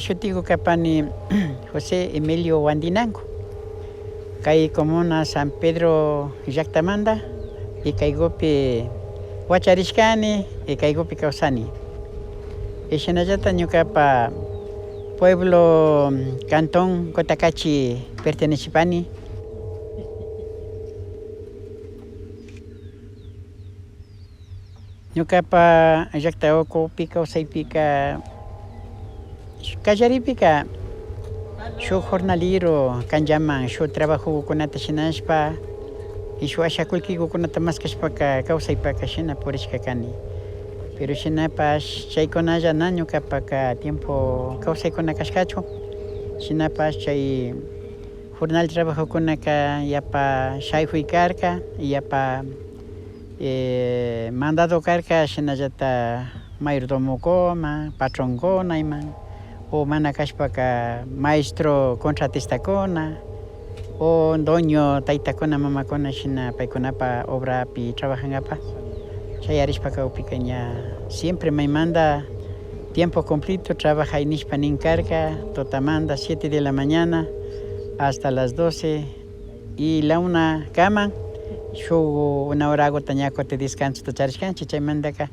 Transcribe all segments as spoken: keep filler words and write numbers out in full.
Shutiku kapani José Emilio Wandinango. Kay comuna San Pedro llaktamanta, y kaykupi wacharishkani, y kaykupi kawsani. Y shinallata ñukapa pueblo, cantón Cotacachi pertenecipani. Ñukapa llakta ukupi kawsaypika, kallaripika, shuk jornalero kanllaman, shuk trabajokunata shinashpa, y shuk asha kullkikukunata maskashpaka kawsaypaka shina purishka kani. Pero shinapash chaykunalla na ñukapaka tiempo kawsaykuna kashkachu. Shinapash chay jornal trabajokunaka yapa shaykuy karka, yapa, eh, mandado karka, shinallata mayordomokuna, patronkuna ima, o mana kashpaka maestro contratistakuna, o doño taytakuna, mamakuna, shina paykunapa obrapi trabajankapa. Chayarishpa kawpika ña siempre maymanta tiempo completo trabajay nishpa nin karka, tutamanta siete de la mañana hasta las doce y la una kaman, shuk una horakuta ña kutin descansota charishkanchik, chaymantaka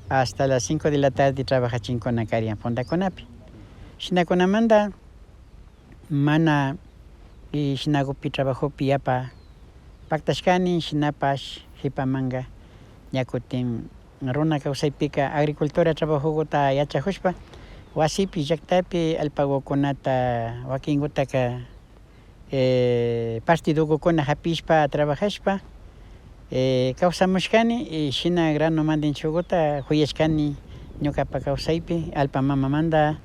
hasta las cinco de la tarde trabajachinkuna karian puntakunapi. Shinakunamanta mana, y shinakupi trabajopi yapa paktashkani, shinapash hipamanka ña kutin runa kawsaypika agricultura trabajokuta yachakushpa, wasipi, llaktapi allpakukunata, wakinkutaka, eh, partidokukuna hapishpa, trabajashpa, eh, kawsamushkani, y shina grano mantinchukuta kuyashkani ñukapa kawsaypi, allpa mamamanta,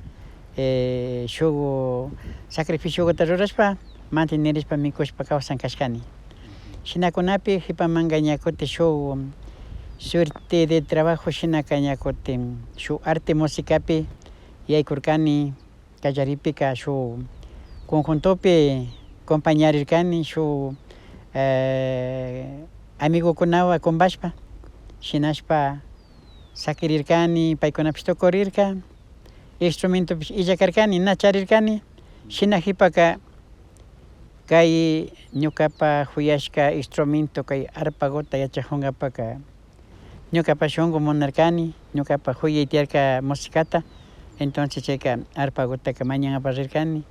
eh, shuk sacrificiokuta rurashpa, mantenirishpa, mikushpa kawsan kashkani. Shinakunapi hipamanka ña kutin shuk suerte de trabajo shinaka ña kutin shuk arte musicapi yaykurkani. Kallaripika shuk conjuntopi compañarirkani shuk, eh, amigokunawan kumbashpa, shinashpa sakirirkani, paykunapish tukurirka, instrumentopish illakarkani, na charirkani, shina hipaka kay ñukapa kuyashka instrumento kay arpakuta yachakunkapaka ñukapa shunku munarkani, ñukapa kuyay tiyarka musicata. Entonces chayka arpakutaka mañankapak rirkani,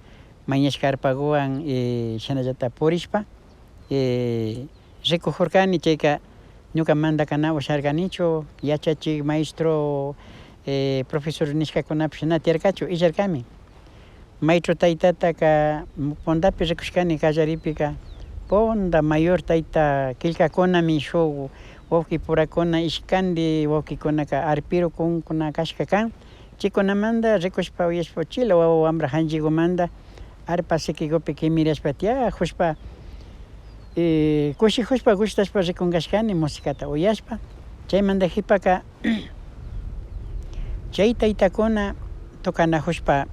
mañashka arpakuwan, eh, shinallata purishpa, eh, rikukurkani. Chayka ñukamantaka na usharkanichu, yachachik, maestro, eh, profesor nishkakunapish na tiyarkachu, illarkami. Maestro taytataka puntapi rikushkani kallaripika, punta mayor tayta killkakunami shuk wawki purakuna ishkandi wawkikunaka arpirukunkuna kashka kan. Chaykunamanta rikushpa uyashpa uchilla wawa wambra hanchikumanta arpa sikikupi kimirashpa tiyakushpa, eh, kushikushpa gushtashpa rikunkashkani musicata uyashpa. Chaymanta hipaka chay taytakuna tukanakushpa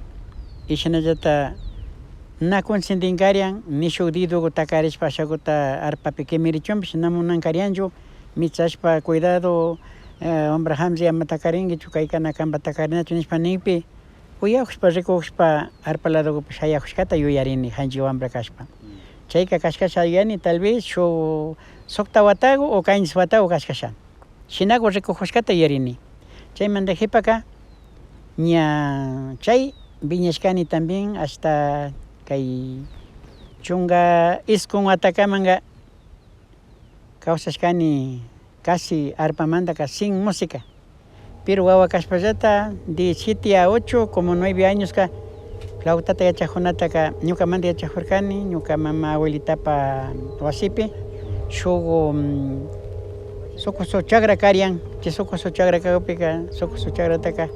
y shinallata na consentin karian, ni shuk dedoku takarishpa ashakuta arpapi kimirichunpish na munan karianchu, mitsashpa cuidado, eh, wambra hamsi ama takarinkichu, kayka na kanpa takarinachu nishpa nikpi, uyakushpa rikukushpa arpa ladokupi shayakushkata yuyarini hanchi wambra kashpa. Chayka kashkasha yuyani tal vez shuk sukta wataku o kanchis wataku kashkasha. Shinaku rikukushkata yuyarini. Chaymanta hipaka ña chay wiñashkani también hasta kay chunka iskun watakamanka kawsashkani casi arpamantaka sin música. Pero wawa kashpallata, de siete a ocho, como nueve añoska, flautata yachakunataka ñukamanta yachakurkani, ñuka mama abuelitapa wasipi, shuk, mm, sukusu chakra karian. Chay sukusu chakra kakpika, sukusu chakrataka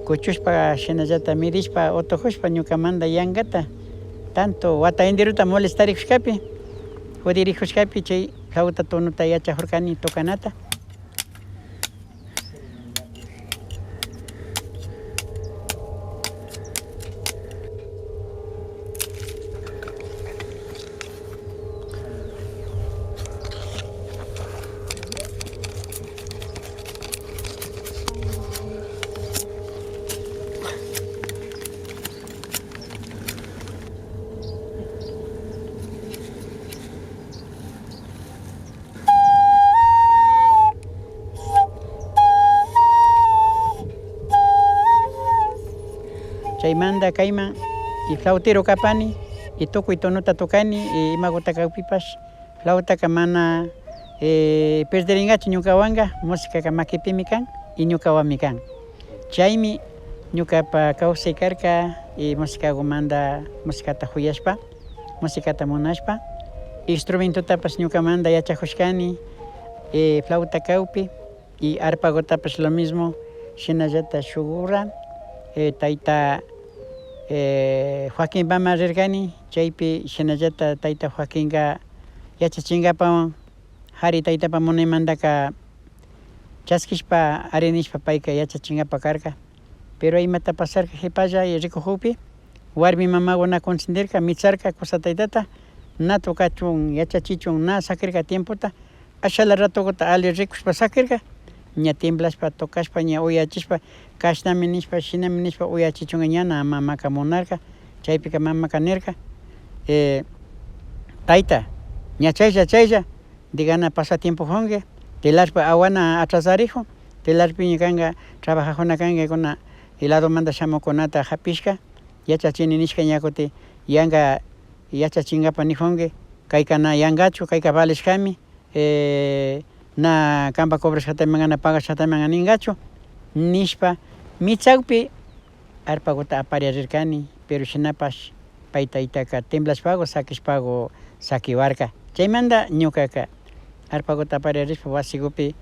kuchushpa, shinallata mirishpa, utukushpa, ñukamanta yankata, tanto wata enterota molestarikushkapi, judirikushkapi, chay flauta tonuta yachakurkani tocanata. Chaymanta kayman y flautero kapani y tukuy tonota tocani y imakuta kakpipash flautaka mana eh, perderingachu ñukawanka, musicaka makipimi kan y ñukawanmi kan. Chaymi ñukapa kawsay karka y musicakumanta, musicata juyashpa, musicata munashpa, instrumentotapash ñukamanta yachajushkani, eh, flauta kakpi y arpakutapash lo mismo, shinallata shuk ura, eh, tayta eh, Joaquinpaman rirkani, chaypi shinallata tayta Joaquinka yachachinkapawan, Jari taytapa munaymantaka chaskishpa ari nishpa payka yachachinkapa karka. Pero imata pasarka jipalla y rikujukpi, warmi mamaku na consentirka, mitsarka kusa taytata, na tocachun, yachachichun, na sakirka tiempota, ashala ratokuta ali rikushpa sakirka, ña temblashpa, tocashpa, ña uyachishpa, kashnami nishpa, shinami nishpa uyachichunka ña na mamaka munarka. Chaypika mamaka nirka, eh, tayta, ña chaylla, chaylla, digana pasatiempo junge, telashpa awana atrasarijun, telashpiña kanka, trabajajuna kanka, kuna heladomanta shamukunata japishka, yachachini nishka ña kuti, yanka yachachinkapa nijunge, kayka na yankachu, kayka valishkami, eh, na kanpa cobrashkatami mana pagashkatami mana ninkachu, nishpa, mitsakpi arpakuta apariarirkani, pero shinapash pay taytaka temblashpaku, sakishpaku sakiwarka. Chaymanta ñukaka arpakuta apariarishpa wasikupi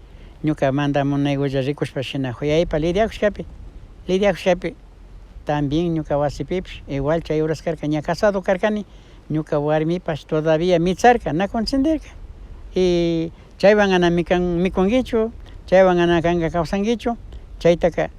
ñukamanta munaykulla rikushpa shina juyaypa lidiakushkapi, lidiakushkapi, también ñuka wasipipish igual chay horas karka, ña casado karkani, ñuka warmipash todavía mitsarka, na consentirka. Y chaywan ana mikan, mikunkichu, chaywan ana kanka kawsankichu, chaytaka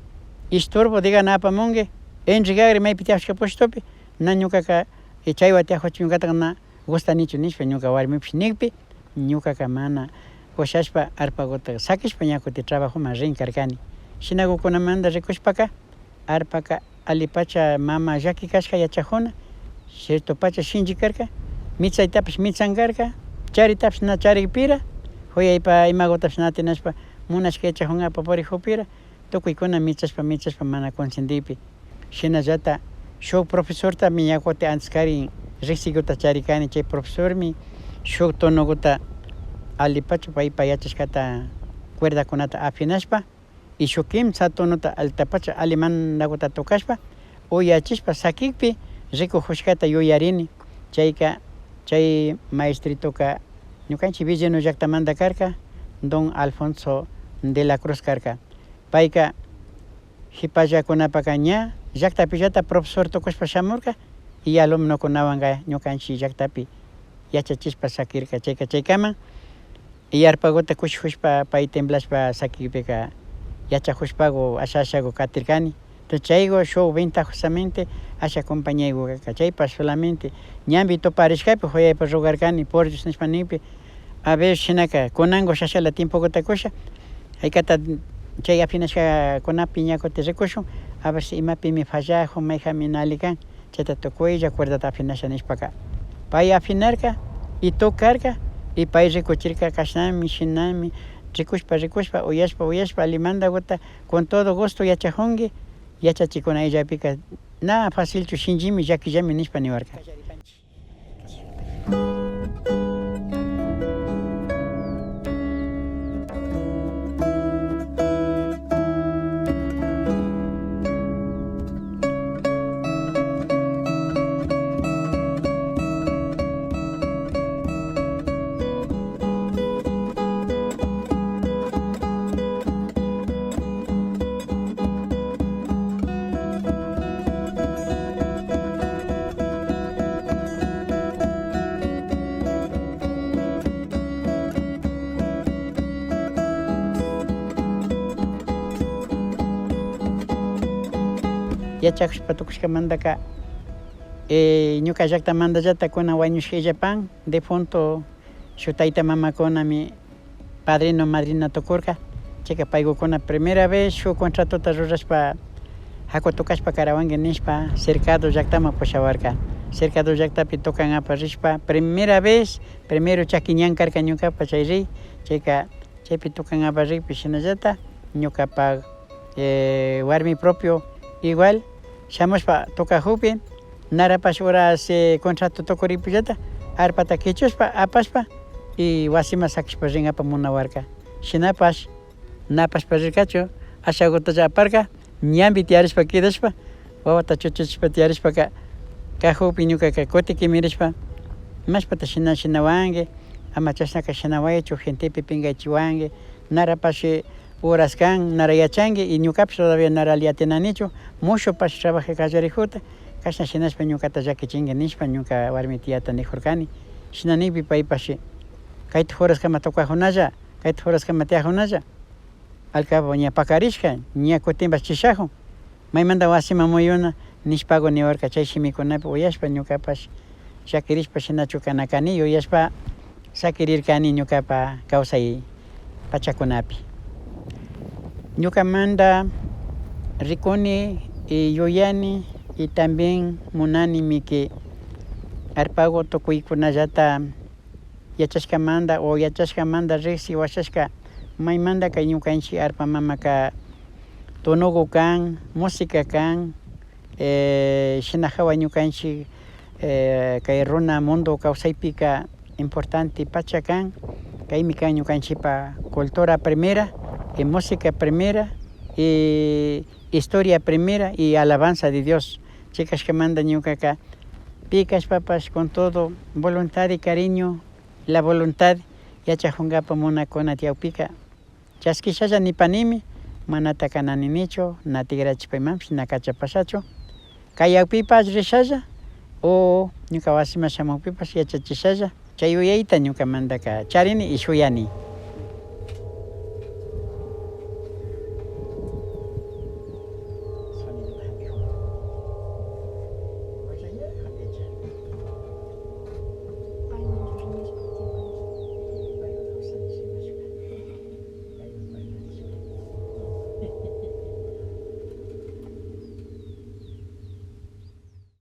estorbo digana apamunki, entregagri maypi tiyajushka pushtupi, na ñukaka, eh, chaywa tiyajuchu ñukataka na gustanichu nishpa ñuka warmipish nikpi, ñukaka mana ushashpa arpakuta sakishpa ña kuti trabajoman rin karkani. Shinakukunamanta rikushpaka, arpaka alipacha mama llaki kashka yachajuna, ciertopacha shinchi karka, mitsaytapash mitsan karka, charitapash na charikpira, juyaypa imakutapash na atinashpa munashka yachajun apapurijukpira, tukuykuna mitsashpa, mitsashpa mana consentikpi. Shinallata shuk profesortami ña kuti anteskarin riksikuta charikani, chay profesormi shuk tonokuta alipacha paypa yachashkata cuerdakunata afinashpa, y shuk kimsa tonota altapacha alimandakuta tocashpa, uyachishpa sakikpi rikujushkata yuyarini. Chayka, chay maestritoka ñukanchik vecino llaktamanta karka, don Alfonso de la Cruz karka. Payka jipallakunapaka ña llaktapillata profesor tukushpa shamurka y alumnokunawanka ñukanchik llaktapi yachachishpa sakirka. Chayka chaykaman y arpakuta kushijushpa pay temblashpa sakikpika yachajushpaku asha ashaku katirkani. Entonces chayku shuk ventajosamente asha compañayku karka. Chaypash solamente ñanpi tuparishkapi juyaypa rogarkani, por Dios nishpa nikpi, a ver, shinaka kunanku shashala tiempokuta kusha, jaykata chay afinashkakunapi ña kuti rikushun, a ver si imapimi fallajun, mayjanmi na alli kan. Chayta tukuylla cuerdata afinasha nishpaka, pay afinarka y tocarka y pay rikuchirka kashnami, shinami, rikushpa, rikushpa, uyashpa, uyashpa, alimandakuta con todo gusto yachajunki, yachachikuna illapika na facilchu, shinchimi, llakillami nishpa niwarka. Yachakushpa tukushkamantaka, eh, ñuka llaktamantallata kunan wañushka illapan, defunto, shuk tayta mamakunami padrino, madrina tukurka. Chayka paykukuna primera vez shuk contratota rurashpa, jaku tukashpa karawanki nishpa, Cercado llaktaman pushawarka. Cercado llaktapi tukankapak rishpa, primera vez, primero chaki ñan karka ñukapa chay ri, chayka chaypi tukankapak rikpi shinallata ñukapa, eh, warmi propio igual shamushpa tukajukpi, narapash horas, eh, contrato tukuripillata, arpata kichushpa, apashpa, y wasiman sakishpa rinkapak munawarka. Shinapash, na apashpa rirkachu, ashakutalla aparka, ñanpi tiyarishpa kidashpa, wawata chuchuchishpa tiyarishpaka, kajukpi ñukaka kuti kimirishpa, imashpata shina shinawanki, ama chashnaka shinawaychu, gentepi pinkaychiwanki, narapash horas kan, nara yachanki, y ñukapash todavía nara alli atinanichu, mushupash trabaja kallarijuta, kashna shinashpa ñukata llakichinki nishpa, ñuka warmi tiyata nijurkani. Shina nikpi paypash, kayta horaskama tukajunalla, kayta horaskama tiyajunalla. Al cabo ña pakarishka, ña kutinpash chishajun. Maymanta wasiman muyuna nishpagu niwarka, chay shimikunapi uyashpa ñukapash llakirishpa shinachu kana kani yuyashpa sakirirkani ñukapa kawsay pachakunapi. Ñukamanta rikuni y yuyani y también munanimi que arpagu tukuykunallata yachashkamanta o yachashkamanta riksi washashka maymantaka ñukanchik arpa mamaka tunugu kan, música kan, eh, shina jawa ñukanchik, eh, kay runa mundo kawsaypika importante pacha kan. Kaymi kan ñukanchikpa cultura primera y música primera y historia primera y alabanza de Dios. Chay kashkamanta ñukaka pi kashpapash con todo voluntad y cariño, la voluntad yachajunkapak munakuna tiyakpika chaskishalla nipanimi, manataka na ninichu, na tikrachishpa imapish na kachapashachu. Kayakpipash rishalla o ñuka wasiman shamukpipash yachachishalla. Chay yuyayta ñukamantaka charini y shuyani.